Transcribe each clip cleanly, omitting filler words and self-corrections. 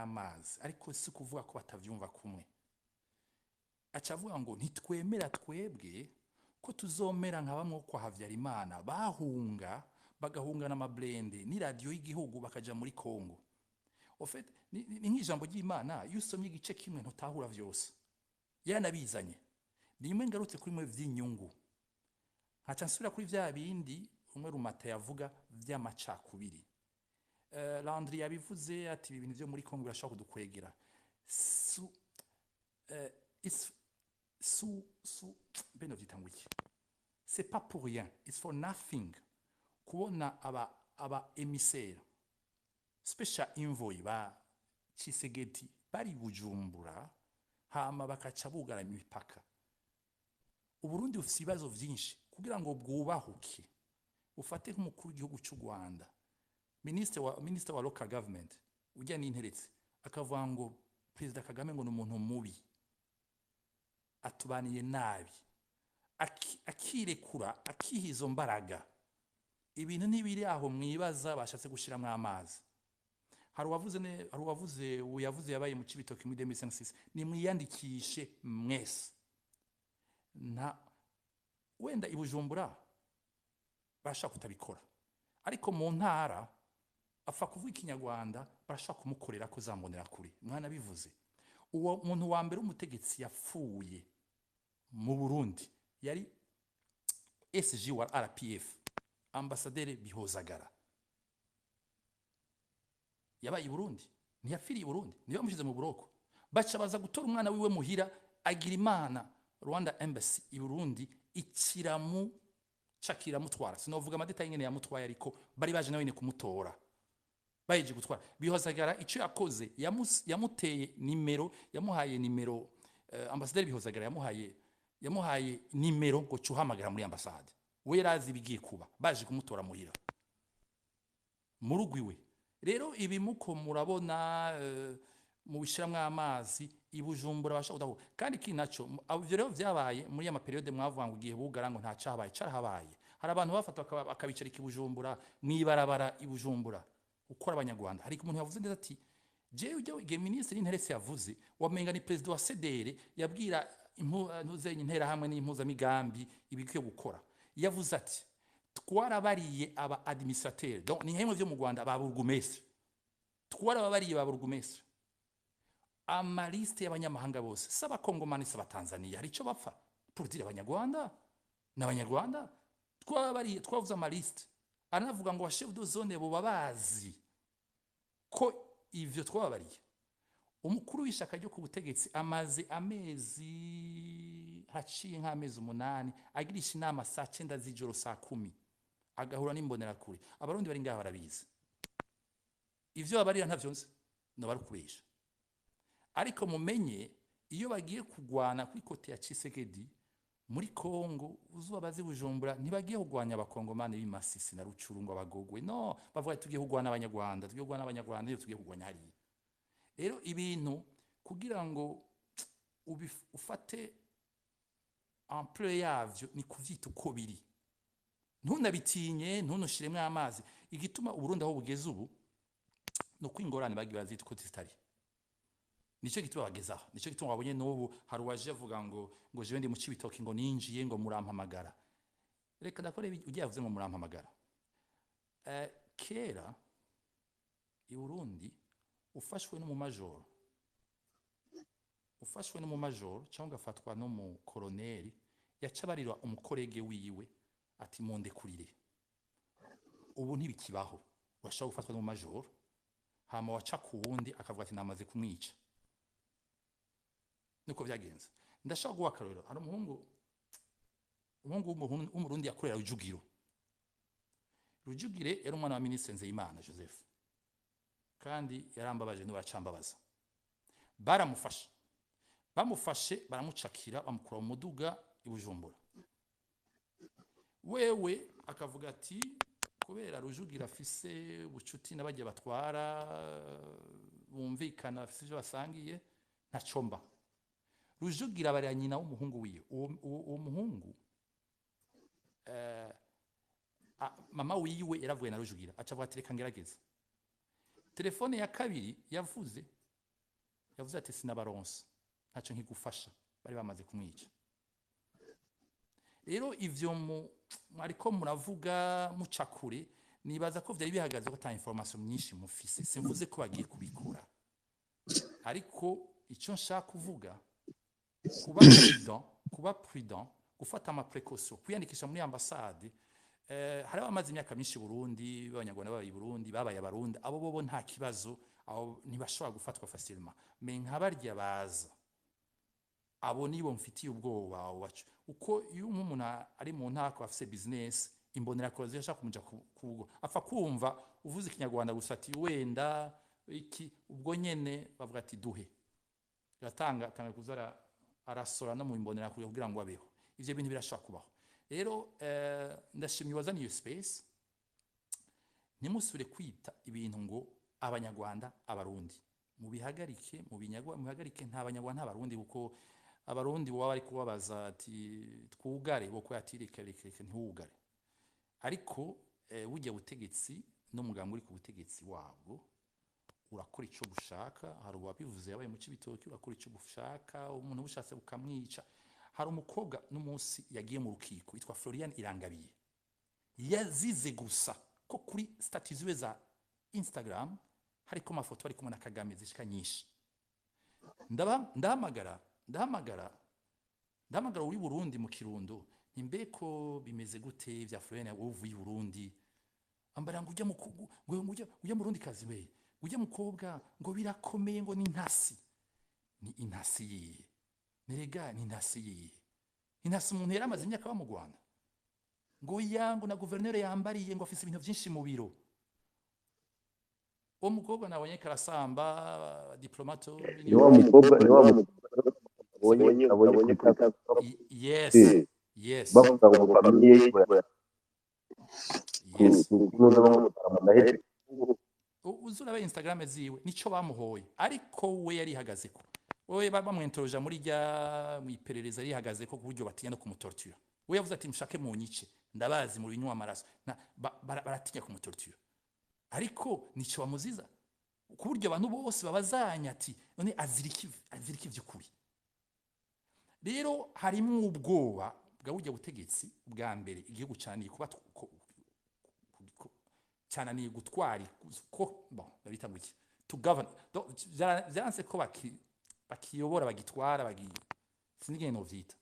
Amazi, ariko si kuvuga ko batavyumva kumwe. Aca avuga ngo ntitwemera twebwe ko tuzomera nka bamwe kwa Havyarimana bahunga, bagahungana amablindés n'iradiyo y'igihugu, bakaja muri Congo. Au fait, ni nk'ijambo ry'Imana, iyo usomye igice kimwe ntutahura vyose. Yaranabizanye nimwe. Ngarutse kuri mwe vy'inyungu, nkaca nsubira kuri vya bindi umwe Rumata yavuga vy'amacakubiri. Landry yabivuze ati ibi bintu vyo muri Congo birashobora kudukwegera su su su beno vyita ngo iki? C'est pas pour rien, it's for nothing kubona aba émissaire, special envoy ba Tshisekedi bari Bujumbura, hama bakaca bugara imipaka. Uburundi bufise ibibazo vyinshi kugira ngo bwubahuke. Ufate nk'umukuru w'igihugu cy'u Rwanda, ministre wa local government ujya n'interetse, akavuga ngo Perezida Kagame ngo ni umuntu mubi, atubaniye nabi, akirekura, akiha izo mbaraga. Ibintu ntibiri aho mwibaza bashatse gushiramwo amazi. Hari uwavuze, uwo yavuze yabaye mu Cibitoke muri 2006. Nimwiyandikishe mwese. Nta wenda i Bujumbura barashaka kutabikora, ariko mu ntara apfa kuvuga Ikinyarwanda, barashaka kumukorera ko zambonera kure. Mwana bivuze, uwo muntu wa mbere w'umutegetsi yapfuye mu Burundi yari SG wa RPF, Ambasaderi Bihozagara. Yabaye i Burundi, ntiyapfiriye i Burundi, niyo bamushyize mu buroko, baca baza gutora umwana wiwe muhira. Agira Imana, Rwanda Embassy i Burundi ikiramu cakiramutwara. Sinovuga amadétails nyene yamutwaye, ariko bari baje nawe nyene kumutora. Baheje gutwara Bihozagara, icyo yakoze, yamuteye nimero, yamuhaye nimero, Ambasaderi Bihozagara yamuhaye nimero ngo cuhamagara muri ambasade. We yarazi ibigiye kuba, baje kumutora muhira mu rugo iwe. Rero ibi muko murabona, mubishiramwo amazi i Bujumbura basha kudaho. Kandi ikindi naco, ivyo rero vyabaye muri ya mapériode mwavuga ngo igihe bugara ngo nta cahabaye. Carahabaye. Hari abantu bafata bakabicarika i Bujumbura, mwibarabara i Bujumbura, ukora Abanyarwanda. Hari umuntu yavuze neza ati jewe ujya igihe minisitiri Nteretse yavuze, wamenga ni perezida wa CDR yabwira impuzenye Interahamwe n'impuzamigambi ibikwiye gukora. Yavuze ati twarabariye aba administrateur, donc ni hemwe vyo mu Rwanda ba bourgmestre, twarababariye ba bourgmestre amaliste y'abanyamahanga bose, si Abakongomani, si Abatanzaniya, hari icyo bapfa pour dire Abanyarwanda n'Abanyarwanda. Twabariye, twavuze amaliste. Aranavuga ngo chef de zone boba bazi ko ivyo twababariye. Umukuru w'ishyaka ryo ku butegetsi amaze amezi, haciye nk'amezi 8, agirisha inama saa 9 z'ijoro, saa 10, agahura n'Imbonerakure. Abarundi bari ngaha barabizi. Ivyo babarira ntavyo nzi, no bari kubesha. Ariko mumenye, iyo bagiye kugwana kuri côté ya Tshisekedi muri Kongo, uzuba bazi Bujumbura, ntibagiye kugwanya Abakongomani b'i Masisi na Rucuru ngo abagogwe. No bavuga ati tugiye kugwana Abanyarwanda, tugiye kugwana Abanyarwanda, iyo tugiye kugwanya hariya. Rero ibintu kugira ngo ufate ampleur yavyo, ni kuvyita uko biri, ntunabitinye, ntunushiremwo amazi. Igituma Uburundi aho bugeze ubu ni uko ingorane bagiye barazita uko zitari. Nicyo gituma bagezaho, nicyo gituma wabonye n'ubu hari uwaje avuga ngo jewe ndi mu Cibitoki, ngo ninjiye, ngo murampamagara. Reka ndakore ugiye yavuze ngo murampamagara. Kera i Burundi, ufashwe n'umumajoro cyangwa ugafatwa n'umukoroneri, yaca abarira umucollègue wiwe ati mundekurire. Ubu ntibikibaho. Urashobora gufatwa n'umumajoro, hama waca ku wundi akavuga ati namaze kumwica. Niko byagenze. Ndashaka guha akarorero. Hari umuhungu w'Umurundi yakorera Rujugiro. Rujugire yari umwana wa minisitiri Nzeyimana Joseph, kandi yarambabaje, n'uracambabaza. Baramufashe, bamufashe baramucakira, bamukura mu muduga i Bujumbura. Wewe akavuga ati kubera Rujugira afise ubucuti n'abajya batwara, bumvikana, bafise ivyo basangiye, ntaco mba. Rujugira abarira nyina w'umuhungu wiwe. Uwo muhungu, mama wiwe yaravuye na Rujugira, aca avuga ati reka ngerageze. Telefone ya kabiri yavuze. Yavuze ati: "Sinabaronse, ntacyo nkigufasha." Bari bamaze kumwica. Rero ivyo mwariko muravuga muca kure, nibaza ko vyari bihagaze ko ata information nyinshi mufise. Simvuze ko bagiye kubikora, ariko icyo nshaka kuvuga, kuba prudent, kuba prudent, gufata ama précautions, kwiyandikisha muri ambasade. Hari abamaze imyaka myinshi i Burundi b'Abanyarwanda, babaye i Burundi, babaye Abarundi, abo bobo nta kibazo, abo ntibashobora gufatwa facilement. Mais nka barya baza, abo nibo mfitiye ubwoba. Abo bacu, uko iyo nk'umuntu ari mu ntako afise business, Imbonerakure zirashaka kumuja apfa kumva uvuze Ikinyarwanda gusa, ati wenda iki, ubwo nyene bavuga ati: "Duhe." Iratanga atanga kuza arasora no mu Imbonerakure kugira ngo abeho. Ivyo bintu birashobora kubaho. Rero ndashimye wazanye iyo space. Ntimusubire kwita ibintu ngo Abanyarwanda, Abarundi, mubihagarike, mubinyagwa, mubihagarike. Nta Banyarwanda, nta Barundi, kuko Abarundi baba bari kubabaza ati: "Twugare?" Bo ati: "Reka, reka, reka, ntiwugare." Ariko burya butegetsi n'umugambi uri ku butegetsi wabwo urakora icyo bushaka. Hari uwabivuze yabaye mu Cibitoki: urakora icyo bushaka, umuntu bushatse bukamwica. Hari umukobwa n'umunsi yagiye mu rukiko yitwa Florian Irangabiye, yazize gusa ko kuri statut ziwe za Instagram hariko amafoto ari kumwe na Kagame zishika nyinshi. Ndahamagara uri Burundi mu Kirundo, ntimbeko bimeze gute vya Florian, wowe uvuye i Burundi? Ambara ngo ujya mu ngo ujya mu Burundi kazi, we ujya mukobwa, ngo birakomeye, ngo ni intasi. Ni intasi yiye? Nerega ni intasi yiye? Intasi umuntu yari amaze imyaka aba mu Rwanda? Ngo ya, ngo na guverineri yambariye ngo afise ibintu byinshi mu biro. Uwo mukobwa nabonye karasamba diplomate. Ni wa mukobwa abonye kuri Yes. Yes. Bavuga ngo famille ye kunoza bamutara. Uzurabe Instagram ziwe, nico bamuhoye. Ariko we yarihagaze ko we bamwentoroja muri rya mu iperereza, yarihagaze ko ku buryo batinya no kumutortura. We yavuze ati: "Mushake mu nyice, ndabazi mu binywa amaraso." Baratinya kumutortura, ariko nico bamuziza, ku buryo abantu bose babazanya ati: "None azirika, azirika ivy'ukuri?" Rero harimwo ubwoba bwa burya butegetsi. Bwa mbere igihugu caniye kuba cyananiye gutwara ko, bon, babita ngo iki, to govern. Donc, vyanse ko bakiyobora, bagitwara, sinzi ingene novyita.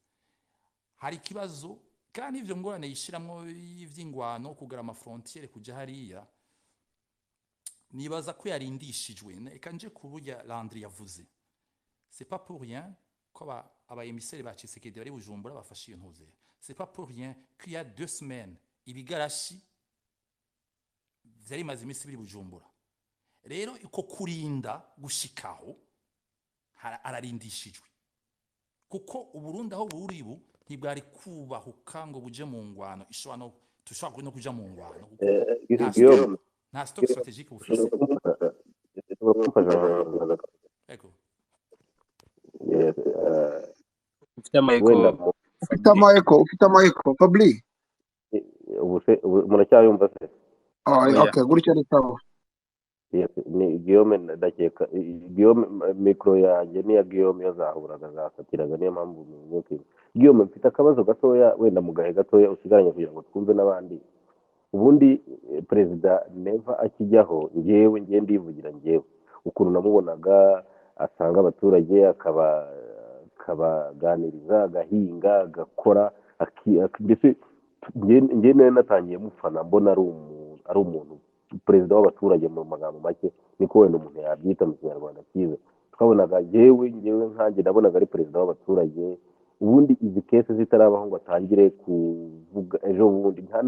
Hari ikibazo kandi ivyo ngorane yishiramwo y'ivy'ingwano, kugara ama frontières, kuja hariya, nibaza ko yarindishijwe. Reka nje ku burya Landry yavuze, c'est pas pour rien ko aba émissaires ba Tshisekedi bari Bujumbura bafashe iyo ntuze. C'est pas pour rien qu'il y a 2 semaines ibigarashi vyari bimaze iminsi biri Bujumbura. Rero uko kurinda gushikaho ararindishijwe, kuko Uburundi aho buri ubu ntibwari kubahuka ngo buje mu ngwano ishobora no tushobora no kuja mu ngwano, kuko nta Guillaume, nta stock stratégique bufise. Ushobora kumfasha? Ego. Yes, Ufite ama écho. Wenda Ufite ama écho, ufite ama écho, Fabri. Ubu se ubu muracyayumva se? Ah, Oya. okay, gutya ni sawa. Yes, ni Guillaume, ndakeka Guillaume, micro yanjye niya Guillaume yazahuraga zafatiraga, niyo mpamvu mukinga. Guillaume, mfite akabazo gatoya, wenda mu gahe gatoya usigaranye kugira ngo twumve n'abandi. Ubundi Perezida Neva akijyaho, ngewe ngewe ndivugira, ngewe ukuntu namubonaga asanga abaturage, akabaganiriza, agahinga, agakora, mbese ngewe nari natangiye mufana, mbona ari umuntu perezida w'abaturage mu magambo make, niko wenda umuntu yabyita mu Kinyarwanda cyiza. Twabonaga ngewe nkanjye nabonaga ari perezida w'abaturage. Ubundi izi case zitarabaho ngo atangire kuvuga ejo bundi, nta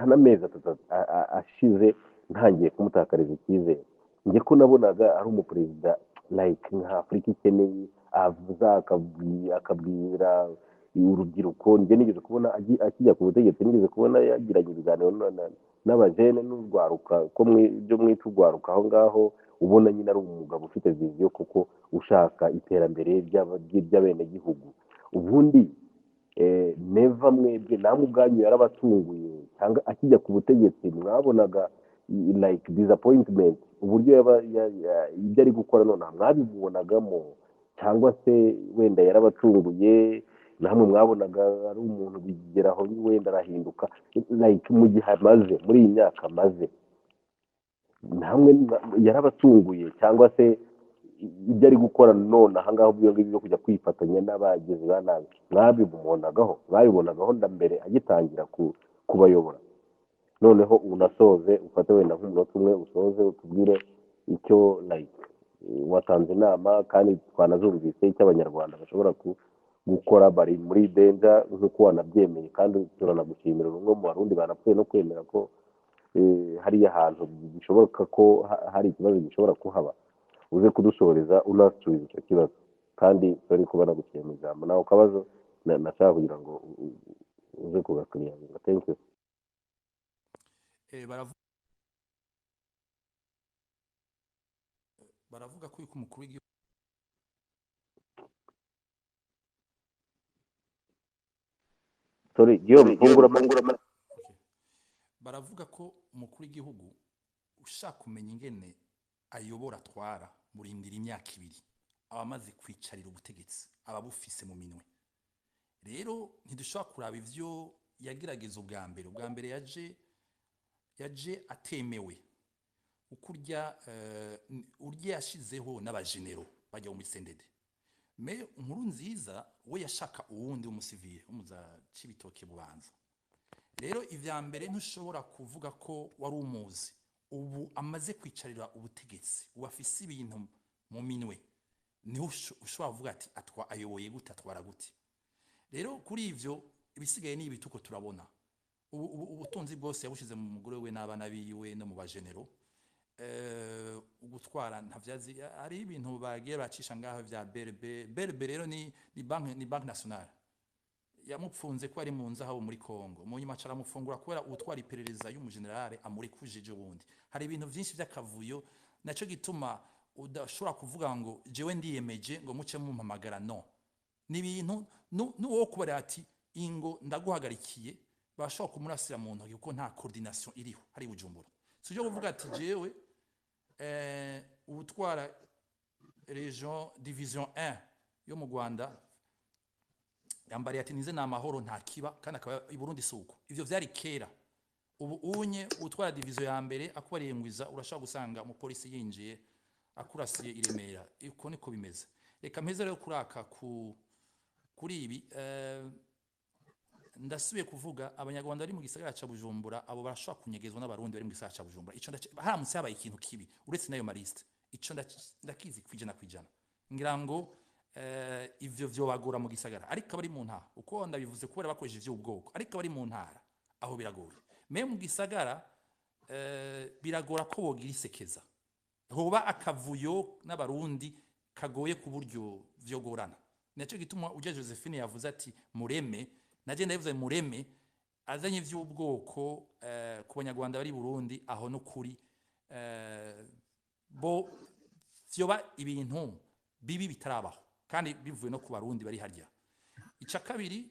n'amezi 3 ashize ntangiye kumutakariza icyizere. Njye ko nabonaga ari umuperezida like nka Afurika ikeneye, avuza akabwira urubyiruko. Njye nigeze kubona akijya ku butegetsi, nigeze kubona yagiranye ibiganiro n'abajene n'urwaruka, ko ibyo mwita urwaruka aho ngaho, ubona nyine ari umugabo ufite vision kuko ushaka iterambere ry'abenegihugu. Ubundi Neva, mwebwe namwe ubwanyu yarabatunguye, cyangwa akijya ku butegetsi mwabonaga Like disappointment, uburyo yaba ibyo ari gukora nonaha mwabibonagamo, cyangwa se wenda yarabacunguye, namwe mwabonaga ari umuntu bigeraho wenda arahinduka, like mu gihe amaze muri iyi myaka amaze, namwe yarabatunguye, cyangwa se ibyo ari gukora none aha ngaha ubwo ngibyo kujya kwifatanya n'abagizi ba nabi mwabibonagaho mbere agitangira kubayobora? Noneho unasoze ufate wenda nk'umunota umwe usoze utubwire icyo like watanze inama, kandi twanazumvise icyo Abanyarwanda bashobora gukora bari muri danger, nk'uko wanabyemeye, kandi turanagushimira umwe mu Barundi banapfuye no kwemera ko hariya hantu bishoboka ko hari ikibazo gishobora kuhaba. Uze kudusoreza unasubiza icyo kibazo, kandi sorry kuba naguciye mu ijambo, nawe kabazo nashaka kugira ngo uze kugakiriyaringa. Thank you. Baravuga ko yuko umukuru w'igihugu Sorry, Guillaume, fungura. Okay. Baravuga ko umukuru w'igihugu ushaka kumenya ingene ayobora atwara murindira imyaka 2, aba amaze kwicarira ubutegetsi, aba abufise mu minwe. Rero ntidushobora kuraba ivyo yagerageza ubwa mbere. Ubwa mbere yaje atemewe, ukurya urya yashizeho n'abajenero bajya muri CNDD. Me Inkuru Nziza we yashaka uwundi w'umusivile umuza Cibitoke Bubanza. Rero ivya mbere ntushobora kuvuga ko wari umuzi, ubu amaze kwicarira ubutegetsi, ubu afise ibintu mu minwe, niho ushobora kuvuga ati atwa ayoboye gute, atwara gute. Rero kuri ivyo ibisigaye ni ibituko turabona. Ubutunzi bwose yabushize mu mugore we n'abana biwe no mu bajenero. Gutwara ntavyazi, hari ibintu bagiye bacisha ngaho vya BRB. BRB rero ni banque nationale yamupfunze ko ari mu nzahabu muri Kongo, mu nyuma aramufungura kubera utwara iperereza y'umugenerale amurekuje ejo bundi. Hari ibintu vyinshi vy'akavuyo, naco gituma udashobora kuvuga ngo jewe ndiyemeje ngo muce mumpamagara. No ni ibintu nuwo kubara ati ingo ndaguhagarikiye, bashobora kumurasira mu ntoki kuko nta coordination iriho hari Bujumbura. Sije kuvuga ati jewe ubutwara region division 1 yo mu Rwanda yambariye ati nize na mahoro nta kiba, kandi akaba i Burundi suko. Ivyo vyari kera. Ubu unye utwara division ya mbere akubariye ngwiza, urashobora gusanga umupolisi yinjiye akurasiye i Remera. Uko niko bimeze. Reka mpeze rero kuraka kuri ibi. Ndasubiye kuvuga Abanyarwanda bari mu gisagara ca Bujumbura, abo barashobora kunyegezwa n'Abarundi bari mu gisagara ca Bujumbura. Ico haramutse habaye ikintu kibi uretse nayo maliste, ico ndakizi 100%. Ngira ngo ivyo vyobagora mu gisagara, ariko abari mu ntara, uko ndabivuze kubera bakoresheje ivy'ubwoko, ariko abari mu ntara aho biragoye. Me mu gisagara biragora ko bogira isekeza, hoba akavuyo n'Abarundi kagoye ku buryo vyogorana. Naco gituma ujya Josephine yavuze ati mureme, naje ndabivuze mureme azanye ivy'ubwoko ku Banyarwanda bari Burundi, aho no kuri bo vyoba ibintu bibi bitarabaho, kandi bivuye no ku Barundi bari harya. Ica kabiri,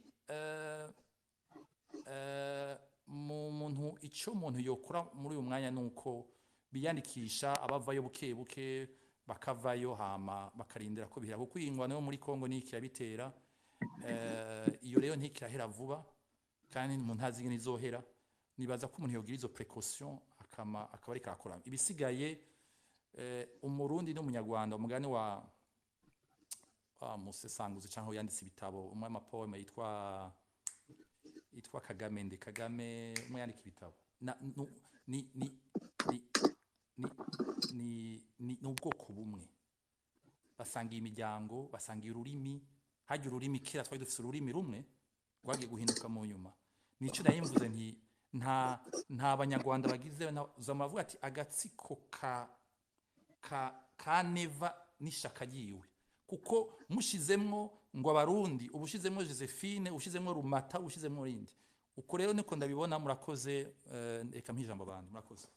mu muntu ico muntu yokora muri uyu mwanya nuko biyandikisha abavayo buke buke bakavayo, hama bakarindira ko bihera, kuko ingwano yo muri Kongo ni kirabitera. Iyo rero ntikirahera vuba, kandi umuntu ntazi ingene izohera. Nibaza ko umuntu yogira izo precaution akaba ariko arakora. Ibisigaye Umurundi n'Umunyarwanda, umugani wa musesanguzi cyangwa yanditse ibitabo, umwe amapoeme yitwa Kagame, ndi Kagame umwe yandika ibitabo ni ni ni ni ni ubwoko bumwe, basangiye imiryango, basangiye ururimi. Hajya ururimi kera twari dufite ururimi rumwe rwagiye guhinduka mu nyuma. Nico nayimvuze nti nta Banyarwanda bagize zamavuga ati agatsiko ka Neva n'ishaka ryiwe, kuko mushizemwo ngo Abarundi, ubushizemwo Josephine, ubushizemwo Rumata, ubushizemwo rindi. Uko rero niko ndabibona. Murakoze. Reka mpijambo abantu. Murakoze.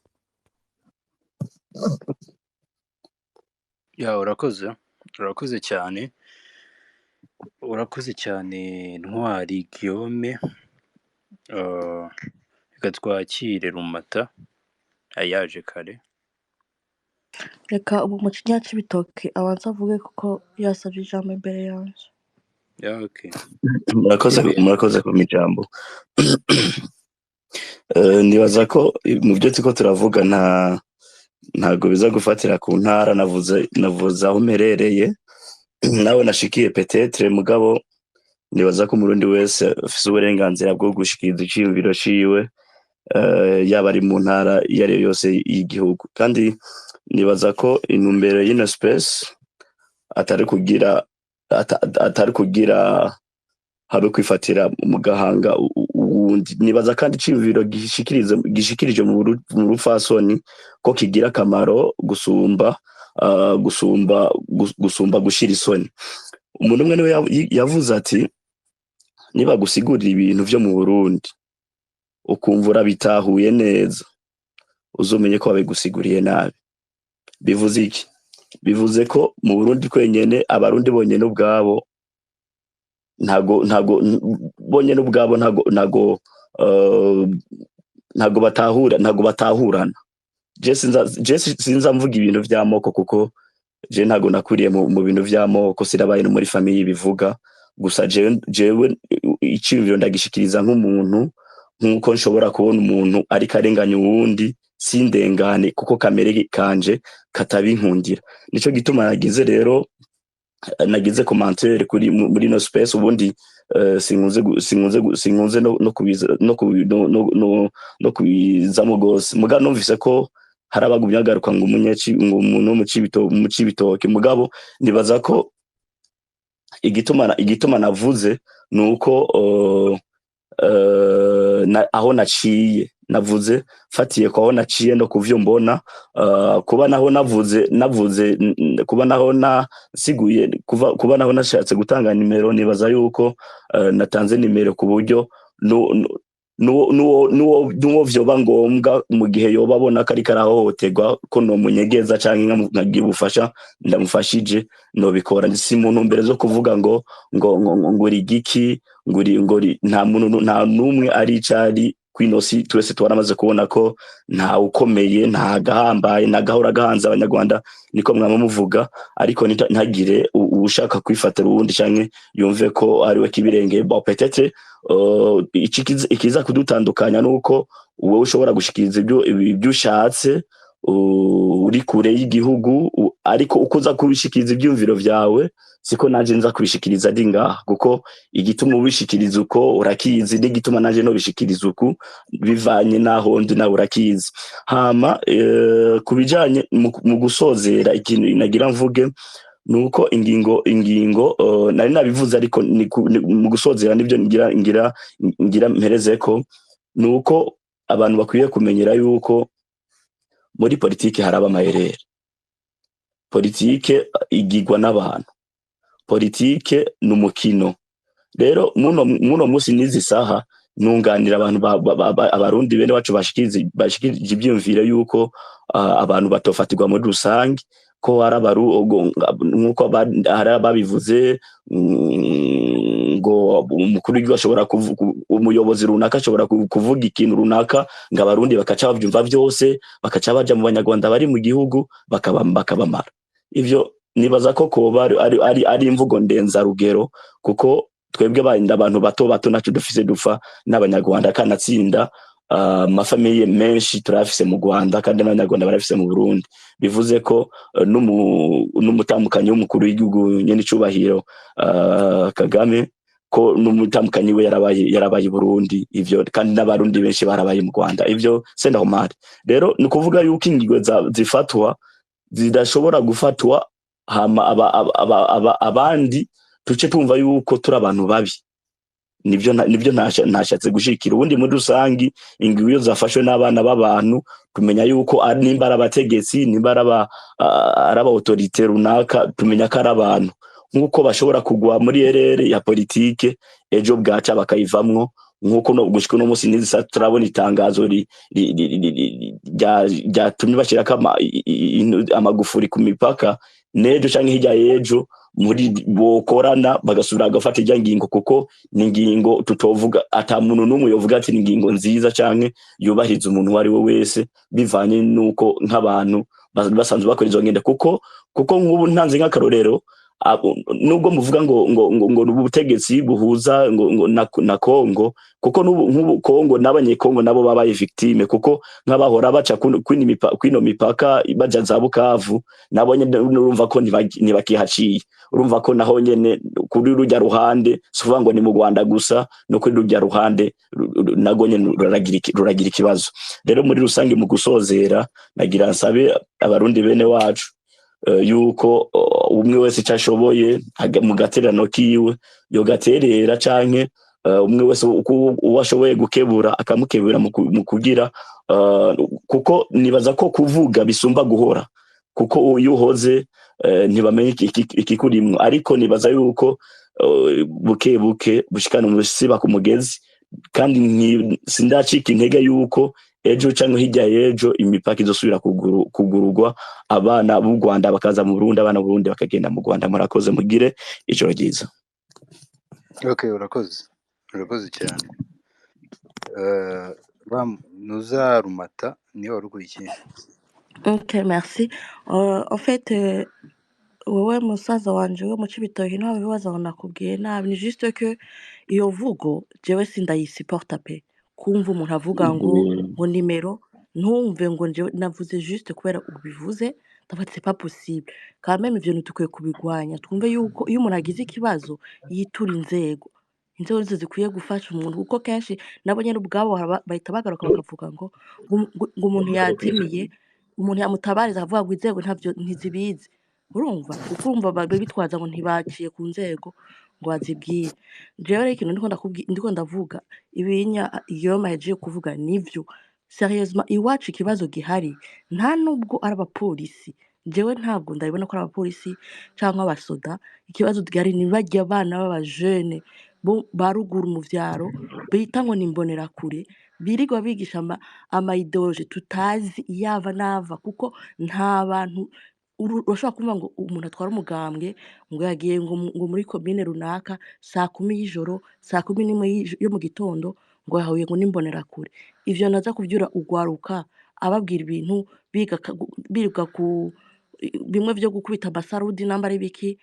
Ya, urakoze cyane, urakoze cyane Ntwari Guillaume. Reka twakire Rumata. Yaje kare. Reka ubu mu kinyacibitoke abanza avuge kuko yasabye ijambo imbere yanjye. Yeah, okay. Murakoze, murakoze ku ijambo. Nibaza ko mu byo turiko turavuga ntago biza gufatira ku ntara. Navuze aho mperereye, nawe nashikiye peut-être, mugabo nibaza ko umurundi wese afise uburenganzira bwo gushikiriza iciyumviro ciwe, yaba ari mu ntara iyo ari yo yose y'igihugu. Kandi nibaza ko intumbero y'ino space atari kugira habe kwifatira mu gahanga uwundi. Nibaza kandi iciyumviro gishikirije mu rupfasoni ko kigira akamaro gusumba gushira isoni. Umuntu umwe niwe yavuze ati: "Niba gusigurira ibintu vyo mu Burundi ukumva urabitahuye neza, uzomenye ko babigusiguriye nabi." Bivuze iki? Bivuze ko mu Burundi twenyene, abarundi bonyene ubwabo, ntago bonyene ubwabo ntago batahura, ntago batahurana. Je sinza mvuga ibintu vy'amoko kuko je ntago nakuriye mu bintu vy'amoko, sirabaye no muri famille bivuga. Gusa jewe iciyumviro ndagishikiriza nk'umuntu, nk'uko nshobora kubona umuntu ariko arenganya uwundi sindengane, kuko kamere kanje katabinkundira. Nico gituma nagize rero nagize commentaire kuri muri no space. Ubundi sinkunze no kubiza no kubi- no no no, no kubizamo gose, muga numvise ko hari abagumye bagaruka ngo umunyaci, ngo umuntu wo mu Cibitoke. Mugabo nibaza ko igituma navuze nuko aho naciye, navuze fatiye ko aho naciye no kuvyo mbona, kuba naho navuze kuba naho nasiguye kuba naho nashatse gutanga nimero. Nibaza yuko natanze nimero ku buryo nuwo vyoba ngombwa, mu gihe yoba abona ko ariko arahohoterwa, ko nomunyegeza canke nkagira ubufasha ndamufashije, nobikora. Si mu ntumbero zo kuvuga ngo uri igiki, ngo uri nta muntu, nta n'umwe ari icari kwino si. Twese twaramaze kubona ko nta ukomeye, nta gahambaye, nta gahora gahanze. Abanyarwanda niko mwama muvuga, ariko ntagire uwushaka kwifatira uwundi canke yumve ko ariwe kibirengeye. Bon, peut-être ikiza kudutandukanya nuko wowe ushobora gushikiriza ibyo ushatse uri kure y'igihugu, ariko uko uza kubishikiriza ivyumviro vyawe siko nanje nza kubishikiriza ndi ngaha, kuko igituma ubishikiriza uko urakizi, n'igituma nanje nobishikiriza uku bivanye naho ndi nawe urakizi. Hama kubijanye mu gusozera, ikintu nagira mvuge nuko ingingo nari nabivuze, ariko ni mu gusozera nibyo ngira mperezeko, nuko abantu bakwiye kumenyera yuko muri politike haraba amayerere. Politike igigwa n'abantu, politike ni umukino. Rero muno musi n'izi saha nunganira abantu abarundi bene wacu bashikiriza ivyiyumviro yuko abantu batofatirwa muri rusange, ko hari nkuko hari ababivuze ngo umukuru w'igihugu ashobora umuyobozi runaka ashobora kuvuga ikintu runaka, ngo abarundi bakaca bavyumva vyose, bakaca baja mu banyarwanda bari mu gihugu bakabamara. Ivyo nibaza ko koba ari imvugo ndenzarugero, kuko twebwe bandi abantu bato bato naco dufise dupfa n'abanyarwanda. Kanatsinda amafamiye menshi turafise mu Rwanda, kandi n'abanyarwanda barafise mu Burundi. Bivuze ko n'umutamukanyi w'umukuru w'igihugu nyene icubahiro Kagame, ko n'umutamukanyi we yarabaye i Burundi, ivyo kandi n'abarundi benshi barabaye mu Rwanda. Ivyo c'est normal. Rero ni ukuvuga yuko ingingo zifatwa zidashobora gufatwa hama abandi tuce tumva yuko turi abantu babi. Nibyo ntashatse gushikira. Ubundi muri rusangi ingingo iyo zafashwe n'abana b'abantu, tumenya yuko nimba ari abategetsi, nimba ari aba autorité runaka, tumenya ko ari abantu, nk'uko bashobora kugwa muri erreur ya politike, ejo bwaca bakayivamwo. Nk'uko no gushika uno munsi n'izi turabona itangazo ryatumye bashirako amagufuri ku mipaka, n'ejo canke hirya y'ejo. Muri bokorana bagasubira bagafata irya ngingo, kuko ni ingingo tutovuga, ata muntu n'umwe yovuga ati ni ingingo nziza canke yubahiriza umuntu uwo ari we wese, bivanye n'uko nk'abantu basanzwe bakora izo ngendo. Kuko nk'ubu ntanze nk'akarorero, nubwo muvuga ngo ubutegetsi buhuza ngo na Kongo, kuko n'ubu nk'ubu Kongo n'abanyekongo nabo babaye victime, kuko nk'abahora baca kwino mipaka baja za Bukavu, nabo nyene urumva ko ntibakihaciye. Urumva ko naho nyene kuri rujya ruhande, si ukuvuga ngo ni mu Rwanda gusa, no kuri rujya ruhande nago nyene ruragira ikibazo. Rero muri rusange, mu gusozera, nagira nsabe Abarundi bene wacu yuko umwe wese icyo ashoboye mu gatererano kiwe yogaterera, canke umwe wese uko uwo ashoboye gukebura akamukebura mu kugira, kuko nibaza ko kuvuga bisumba guhora, kuko iyo uhoze ntibamenye ikikurimwo. Ariko nibaza yuko buke buke bushikana umusiba ku mugezi, kandi sindacika intege yuko ejo canke hirya y'ejo imipaka izosubira kugururwa, abana b'u Rwanda bakaza mu Burundi, abana b'u Burundi bakagenda mu Rwanda. Murakoze, mugire ijoro ryiza. Okay, urakoze, urakoze cyane. Ntuzarumata niba wari ukurikiye. Ok, merci. En fait, wowe musaza wanje wo mu Cibitoke, ntawe bibaza ngo nakubwiye nabi, ni juste que iyo mvugo jewe sindayisuporta pe. Kumva umuntu avuga ngo ngo nimero, ntumve ngo njewe navuze juste kubera ubivuze, ndavuga ati c'est pas possible quand même. Ivyo bintu dukwiye kubigwanya, twumve yuko iyo umuntu agize ikibazo yitura inzego, inzego nizo zikwiye gufasha umuntu, kuko kenshi nabo nyene ubwabo bahita bagaruka bakavuga ngo umuntu yazimiye, umuntu yamutabariza akavuga ngo inzego ntavyo ntizibizi. Urumva, kuko urumva bitwaza ngo ntibaciye ku nzego ngo bazibwire. Jewe rero ikintu ndiko ndavuga, ibinya Guillaume ahejeje kuvuga nivyo. Sérieusement, iwacu ikibazo gihari nta nubwo ari abapolisi, jewe ntabwo ndabibona ko ari abapolisi canke abasoda. Ikibazo gihari ni barya bana b'abajene bo ba ruguru mu vyaro bita ngo ni imbonerakure, birirwa bigisha ama idéologie tutazi iyava n'ava, kuko nta bantu urashobora kumva ngo umuntu atwara umugambwe ngo yagiye ngo muri komine runaka saa 10 y'ijoro, saa 11 yo mu gitondo, ngo yahuye ngo n'imbonerakure. Ivyo naza kuvyura ugwaruka ababwira ibintu biga birirwa ku bimwe vyo gukubita amasarudi namba ari biki,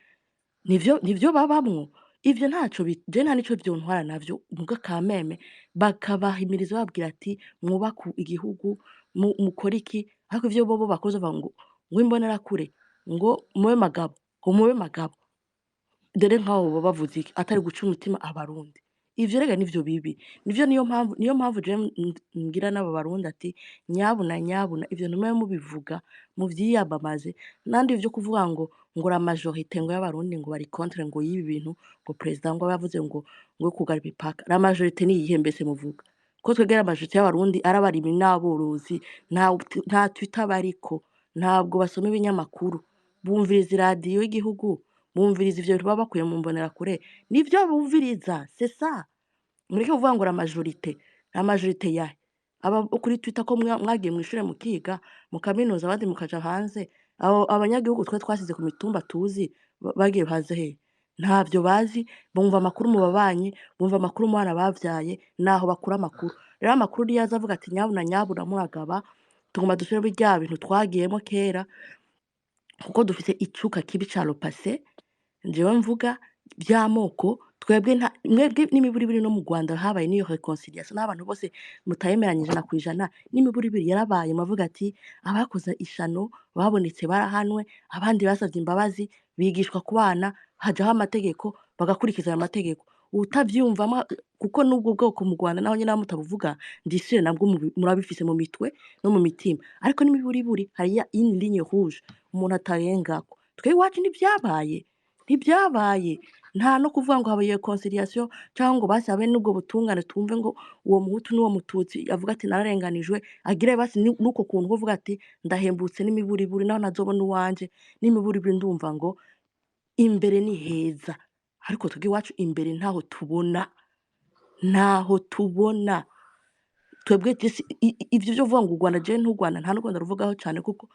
nivyo babamwo. Ivyo ntaco je nta nico vyontwara navyo muga kameme bakabahimiriza, bababwira ati mwubake igihugu, mukore iki. Ariko ivyo bobo bakoze, bavuga ngo imbonerakure, ngo mube magabo, ngo mube magabo. Dore nk'abo baba bavuze iki atari guca umutima Abarundi? Ivyo rega nivyo bibi, nivyo. Niyo mpamvu jewe mbwira n'aba Barundi ati nyabuna nyabuna, ivyo ntimube mubivuga, muvyiyamamaze. Nandi vyo kuvuga ngo la majorité ngo y'Abarundi ngo bari contre ngo y'ibi bintu, ngo président ngo yavuze ngo kugara imipaka, la majorité ni iyihe mbese muvuga? Ko twebwe la majorité y'Abarundi ari abarimyi n'aborozi, nta Twitter bariko, ntabwo basoma ibinyamakuru, bumviriza iradiyo y'igihugu, bumviriza ivyo bintu baba bakuye mu mbonerakure, nivyo bumviriza, c'est ça. Mureke kuvuga ngo la majorité, la majorité yahe? Aba kuri Twitter ko mwagiye mw'ishure mukiga mu kaminuza, abandi mukaja hanze, abo abanyagihugu twe twasize ku mitumba tuzi bagiye hanze hehe? Ntavyo bazi. Bumva amakuru mu babanyi, bumva amakuru mu bana bavyaye, naho bakura amakuru. Rero amakuru niyo aza avuga ati nyabuna nyabuna muragaba, tugomba dusubire muri rya bintu twagiyemo kera, kuko dufise icuka kibi ca le passé. Jewe mvuga vy'amoko, twebwe nta mwebwe n'imiburiburi no mu Rwanda habaye n'iyo réconciliation n'abantu bose mutayemeranya 100%, n'imiburiburi yarabaye. Mavuga ati abakoze ishano babonetse barahanwe, abandi basavye imbabazi, bigishwa kubana, hajaho amategeko, bagakurikiza ayo mategeko. Utavyumvamwo, kuko n'ubwo bwoko mu Rwanda naho nyene naho mutabuvuga, ndisire nabwo murabifise mu mitwe no mu mitima, ariko n'imiburiburi hariya une ligne rouge umuntu atarengako. Twe iwacu ntivyabaye, ntivyabaye. Nta no kuvuga ngo habaye réconciliation canke ngo basi habe n'ubwo butungane, twumve ngo uwo Muhutu n'uwo Mututsi avuga ati nararenganijwe, agire basi n'uko kuntu kuvuga ati ndahembutse n'imiburiburi, naho ntazobona uwanje, n'imiburiburi ndumva ngo imbere ni heza. Ariko twebwe iwacu imbere ntaho tubona, ntaho tubona twebwe. Ivyo vyo kuvuga ngo u Rwanda, jewe ntu Rwanda nta n'u Rwanda ruvugaho cane, kuko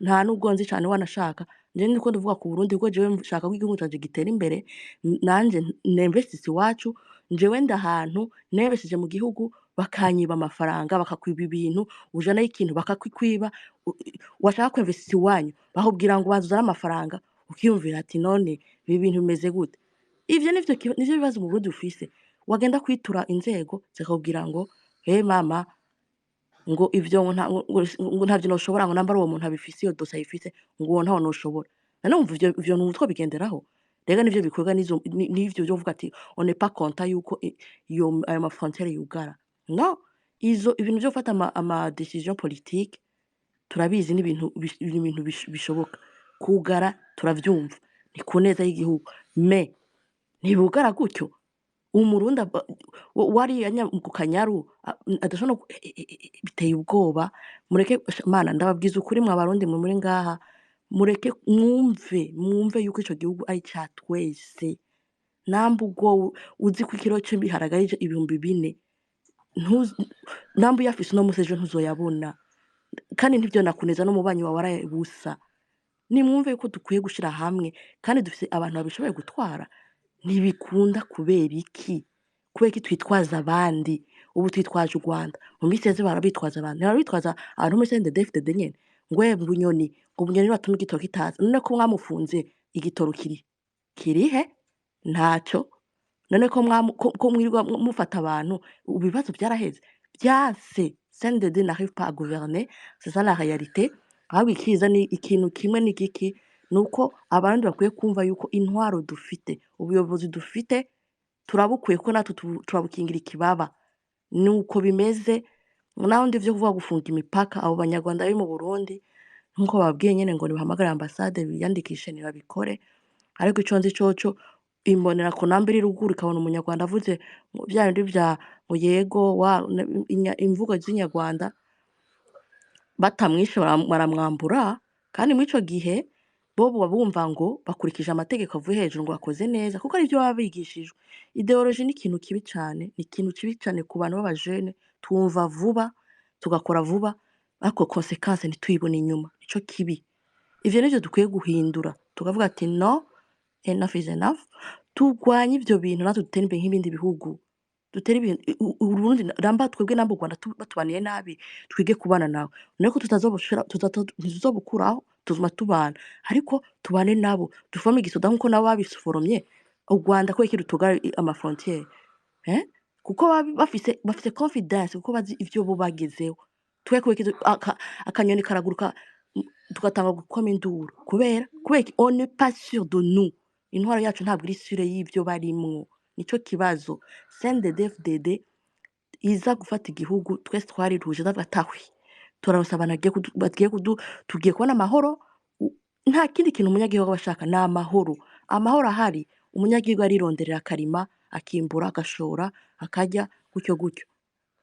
Nta nubwo nzi cane, wanashaka nje ndiko ndavuga ku Burundi, kuko jewe nshaka ko igihugu canje gitera imbere. Nanje ninvestise iwacu. Njewe ndahantu ninvestije mu gihugu, bakanyiba amafaranga, bakakwiba ibintu, ujanayo ikintu bakakikwiba. Washaka kwinvestisa iwanyu, bakubwira ngo banza uzane amafaranga, ukiyumvira ati: "None ibi bintu bimeze gute?" Ivyo nivyo nivyo bibazo mu Burundi ufise. Wagenda kwitura inzego, zikakubwira ngo: "He mama," ngo ivyo ngo ntavyo noshobora, ngo nambara uwo muntu abifise, iyo dosiye ayifise, ngo uwo ntawo noshobora. None wumva ivyo bintu twobigenderaho? Rega nivyo bikorwa n'ivyo vyo kuvuga ati: "On n'est pas content yuko iyo ayo ma frontière yugara." No izo ibintu vyo gufata ama décision politique, turabizi, n'ibintu ibintu bishoboka kugara, turavyumva, ni ku neza y'igihugu, mais ntibugara gutyo. Umurundi wariya ku Kanyaru adashobora no biteye ubwoba. Mureke mana, ndababwiza ukuri, mwa Barundi mwe muri ngaha, mureke mwumve yuko ico gihugu ari ica twese. Namba ubwo uzi ko ikiro c'ibiharage ari 4000, namba uyafise uno musi, ejo ntuzoyabona, kandi ntivyo nakuneza n'umubanyi wawe araye busa. Nimwumve yuko dukwiye gushira hamwe, kandi dufise abantu babishoboye gutwara. Ntibikunda kubera iki? Kubera iki twitwaza abandi? Ubu twitwaje u Rwanda, mu minsi iheze barabitwaza abantu, ntibabitwaza abantu muri CNDD-FDD nyene, ngo Bunyoni, ngo Bunyoni batuma igitoro kitaza. None ko mwamufunze, igitoro kiri kirihe? Ntaco. None ko ko mwirirwa mufata abantu, ubu ibibazo vyaraheze vyanse? CNDD n'arrive pas à gouverner, c'est ça la réalité. Ahubwo ikiza ni ikintu kimwe, ni igiki? Nuko abandi bakwiye kumva yuko intwaro dufite, ubuyobozi dufite, turabukwiye, ko natwe turabukingira ikibaba. Nuko bimeze. Naho ndi vyo kuvuga gufunga imipaka, abo Banyarwanda bari mu Burundi, nkuko bababwiye nyene ngo nibahamagare ambasade biyandikishe, nibabikore. Ariko ico nzi coco, imbonera namba iri ruguru ikabona Umunyarwanda avuze ngo vya bindi vya ngo yego wa imvugo z'Inyarwanda, batamwishe baramwambura. Kandi muri ico gihe bo boba bumva ngo bakurikije amategeko avuye hejuru, ngo bakoze neza, kuko arivyo baba bigishijwe. Idéologie ni ikintu kibi cane, ni ikintu kibi cane ku bantu b'abajene. Twumva vuba, tugakora vuba, ariko conséquence ntituyibone inyuma, nico kibi. Ivyo nivyo dukwiye guhindura, tukavuga ati: "No, enough is enough." Turwanye ivyo bintu, natwe dutere imbere nk'ibindi bihugu, dutere ibintu Uburundi. Namba twebwe, namba u Rwanda batubaniye nabi, twige kubana nawe. Niko tutazobushira, ntituzobukuraho, tuzuma tubana, ariko tubane nabo, duforme igisoda nkuko nabo babiforomye u Rwanda. Kubera iki rutugara ama frontière, eh? Kuko bafise confidence, kuko bazi ivyo bo bagezeho. Twe kubera iki akanyoni karaguruka, tugatanga gukoma induru? Kubera iki? On n'est pas sûr de nous. Intwaro yacu ntabwo iri sûre y'ivyo barimwo, nico kibazo. CNDD-FDD iza gufata igihugu, twese twariruje, ndavuga atahwi turaronse abantu bagiye kudu, tugiye kubona amahoro. Nta kindi kintu umunyagihugu aba ashaka, ni amahoro. Amahoro ahari, umunyagihugu arironderera, akarima, akimbura, agashora, akarya, gutyo gutyo.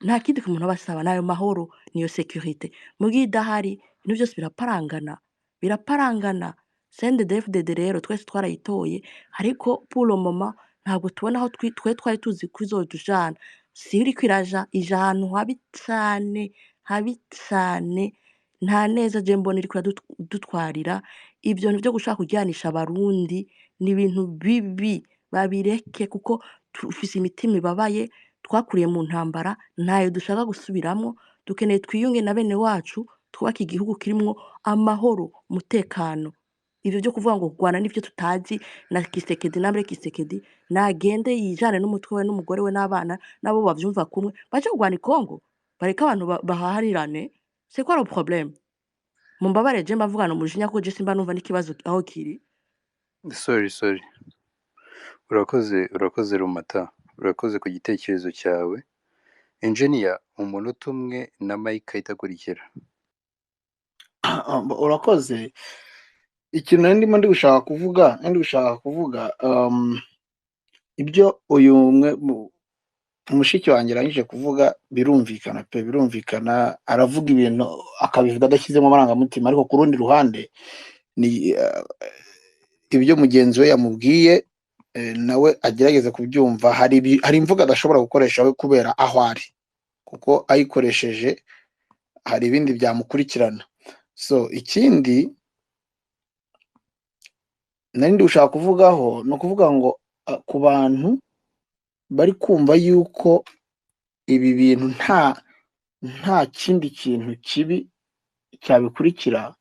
Nta kindi kintu umuntu aba asaba, nayo mahoro, niyo sécurité. Mugihe idahari, ibintu vyose biraparangana, biraparangana. CNDD-FDD rero twese twarayitoye, ariko pour le moment ntabwo tubona aho twe twari tuzi ko izotujana. Si iriko iraja, ija ahantu habi cane, habi cane. Nta neza je mbona iriko iradutwarira. Ivyo bintu vyo gushaka kuryanisha Abarundi ni ibintu bibi, babireke, kuko dufise imitima ibabaye, twakuriye mu ntambara, ntayo dushaka gusubiramwo. Dukeneye twiyunge na bene wacu, twubake igihugu kirimwo amahoro, umutekano. Ivyo vyo kuvuga ngo kurwana n'ivyo tutazi na Kisekedi, nambere Kisekedi nagende yijane n'umutwe we n'umugore we n'abana nabo bavyumva kumwe, baje kurwana i Congo, bareke abantu bahaharirane. C'est quoi le problème? Mumbabarire, je mbavugana umujinya, kuko je simba numva n'ikibazo aho kiri. Sorry, sorry. Urakoze, urakoze Rumata, urakoze ku gitekerezo cyawe. Engineer, umunota umwe, na Mike ahita akurikira. Urakoze. Ikintu nari ndimo ndi gushaka kuvuga, ibyo uyu umwe mushiki wanjye arangije kuvuga birumvikana pe, birumvikana. Aravuga ibintu akabivuga adashyizemo amarangamutima, ariko ku rundi ruhande ni ibyo mugenzi we yamubwiye, nawe agerageza kubyumva. Hari imvugo adashobora gukoresha we kubera aho ari, kuko ayikoresheje hari ibindi byamukurikirana. So ikindi nari ndi gushaka kuvugaho ni ukuvuga ngo ku bantu bari kumva yuko ibi bintu nta kindi kintu kibi cyabikurikira,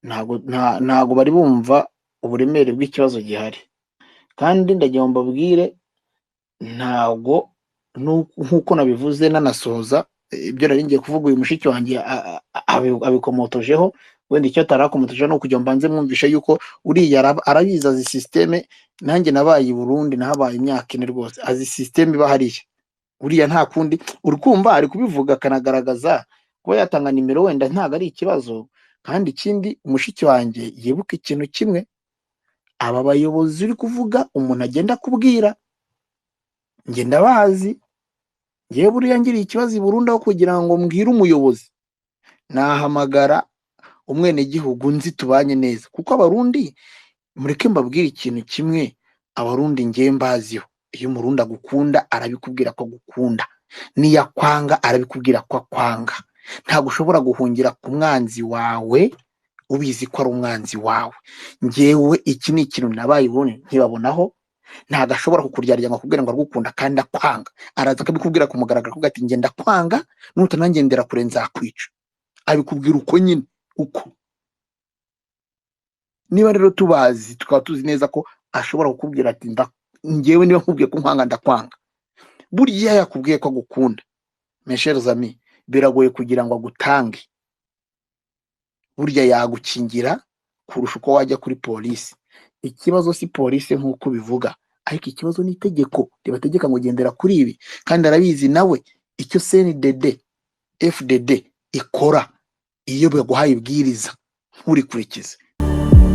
ntago bari bumva uburemere bw'ikibazo gihari. Kandi ndagira ngo mbabwire, ntago nk'uko nabivuze nanasoza ibyo nari ngiye kuvuga, uyu mushiki wanjye abikomotojeho. Wenda icyo atarakomotojeho ni ukugira ngo mbanze mwumvishe yuko uriya arabizi, azi système. Nanjye nabaye i Burundi, nahabaye imyaka 4 rwose, azi système iba hariya. Uriya nta kundi, uri kumva ari kubivuga akanagaragaza kuba yatanga nimero, wenda ntabwo ari ikibazo. Kandi ikindi, mushiki wanjye yibuka ikintu kimwe: aba bayobozi uri kuvuga umuntu agenda akubwira, njye ndabazi. Ngewe buriya ngiriye ikibazo i Burundi, aho kugira ngo mbwire umuyobozi, nahamagara umwenegihugu nzi tubanye neza. Kuko Abarundi, mureke mbabwire ikintu kimwe, Abarundi ngewe mbaziho: iyo Umurundi agukunda arabikubwira ko agukunda, n'iyo akwanga arabikubwira ko akwanga. Ntabwo ushobora guhungira ku mwanzi wawe ubizi ko ari umwanzi wawe. Ngewe iki ni ikintu nabaye ubundi ntibabonaho. Ntabwo ashobora kukuryarya ngo akubwire ngo aragukunda kandi akwanga. Araza akabikubwira ku mugaragaro, akavuga ati: "Ngenda kwanga, nutanangendera kure nzakwica." Abikubwira uko nyine uko. Niba rero tubazi, tukaba tuzi neza ko ashobora kukubwira ati: "Ngewe niba nkubwiye ko nkwanga, ndakwanga." Burya yakubwiye ko agukunda, mes chers amis, biragoye kugira ngo agutange. Burya yagukingira kurusha uko wajya kuri polisi. Ikibazo si polisi nk'uko ubivuga, ariko ikibazo ni itegeko ribategeka ngo gendera kuri ibi. Kandi arabizi nawe icyo CNDD FDD ikora iyo baguhaye ibwiriza nturikurikize.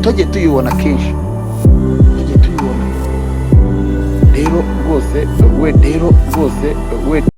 Tujye tuyibona kenshi, tujye tuyibona. Rero rwose we, rero rwose we.